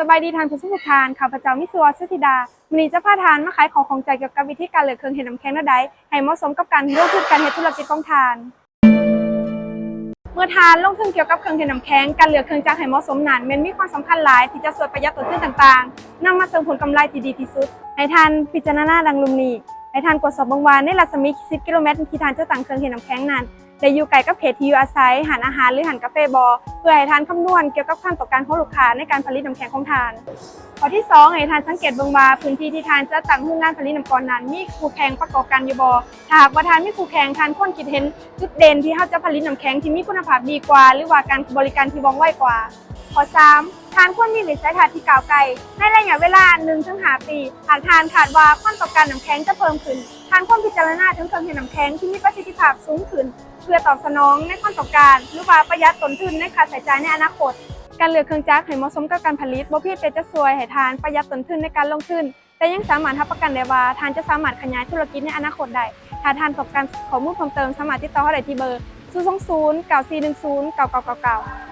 ສະບາຍດີທ່ານຜູ້ຊົມທຸກທ່ານ, ຂ້າພະເຈົ້າມີຊື່ວ່າ ສຸທິດາ. ມື້ນີ້ຈະພາທ່ານມາໄຂຂໍ້ຂ້ອງໃຈກ່ຽວກັບວິທີການເລືອກເຄື່ອງເຮັດນ້ຳແຂງແນວໃດ ໃຫ້ເໝາະສົມກັບການລົງທຶນການເຮັດທຸລະກິດຂອງທ່ານ. ເມື່ອທ່ານລົງທຶນກ່ຽວກັບເຄື່ອງເຮັດນ້ຳແຂງ, ການເລືອກເຄື່ອງຈັກໃຫ້ເໝາະສົມນັ້ນ ແມ່ນມີຄວາມສຳຄັນຫຼາຍທີ່ຈະຊ່ວຍປະຢັດຕົ້ນທຶນຕ່າງໆ, ນຳມາເຊິ່ງຜົນກຳໄລທີ່ດີທີ່ສຸດ. ໃຫ້ທ່ານພິຈາລະນາດັ່ງລຸ່ມນີ້. ໃຫ້ທ່ານກວດສອບເບິ່ງວ່າ ໃນລັດສະໝີສິບກິໂລແມັດທີ່ທ່ານຈະຕັ້ງເຄື່ອງເຮັດນ້ຳແຂງນັ້ນ ໄດ້ຢູ່ໃກ້ກັບເຂດທີ່ຢູ່ອາໄສ, ຮ້ານອາຫານ ຫຼື ຮ້ານກາເຟບໍ່, ເພື່ອໃຫ້ທ່ານຄຳນວນກ່ຽວກັບຄວາມຕ້ອງການຂອງລູກຄ້າໃນການຜະລິດນ້ຳແຂງຂອງທ່ານ. ຂໍ້ທີສອງ, ໃຫ້ທ່ານສັງເກດເບິ່ງວ່າພື້ນທີ່ທີ່ທ່ານຈະຕັ້ງໂຮງງານຜະລິດນ້ຳກ້ອນນັ້ນ ມີຄູ່ແຂ່ງປະກອບກັນຢູ່ບໍ່. ຖ້າຫາກວ່າທ່ານມີຄູ່ແຂ່ງ, ທ່ານຄວນຄິດເຫັນຈຸດເດັ່ນທີ່ເຮົາຈະຜະລິດນ້ຳແຂງທີ່ມີຄຸນນະພາບດີກວ່າ ຫຼືວ່າການບໍລິການທີ່ວ່ອງໄວກວ່າ. ຂໍ້ສາມ, ທ່ານຄວນມີວິໄສທັດທີ່ກ້າວໄກ. ໃນໄລຍະເວລາໜຶ່ງເຖິງຫ້າປີ, ຫາກທ່ານຄາດວ່າຄວາມຕ້ອງການນ້ຳແຂງຈະເພີ່ມຂຶ້ນ, ທ່ານຄວນພິຈາລະນາເຖິງເຄື່ອງເຮັດນ້ຳແຂງທີ່ມີປະສິດທິພາບສູງຂຶ້ນ ເພື່ອຕອບສະໜອງໃນຄວາມຕ້ອງການ ຫຼືວ່າປະຢັດຕົ້ນທຶນໃນຄ່າໃຊ້ຈ່າຍໃນອະນາຄົດ. ການເລືອກເຄື່ອງຈັກໃຫ້ເໝາະສົມກັບການຜະລິດ ບໍ່ພຽງແຕ່ຈະຊ່ວຍໃຫ້ທ່ານປະຢັດຕົ້ນທຶນໃນການລົງທຶນ, ແຕ່ຍັງສາມາດຮັບປະກັນໄດ້ວ່າທ່ານຈະສາມາດຂະຫຍາຍທຸລະກິດໃນອະນາຄົດໄດ້. ຖ້າທ່ານຕ້ອງການຂໍ້ມູນເພີ່ມເຕີມ, ສາມາດຕິດຕໍ່ເຮົາໄດ້ທີ່ເບີ ສູນສອງສູນ ເກົ້າສີ່ໜຶ່ງສູນ ເກົ້າເກົ້າເກົ້າເກົ້າ.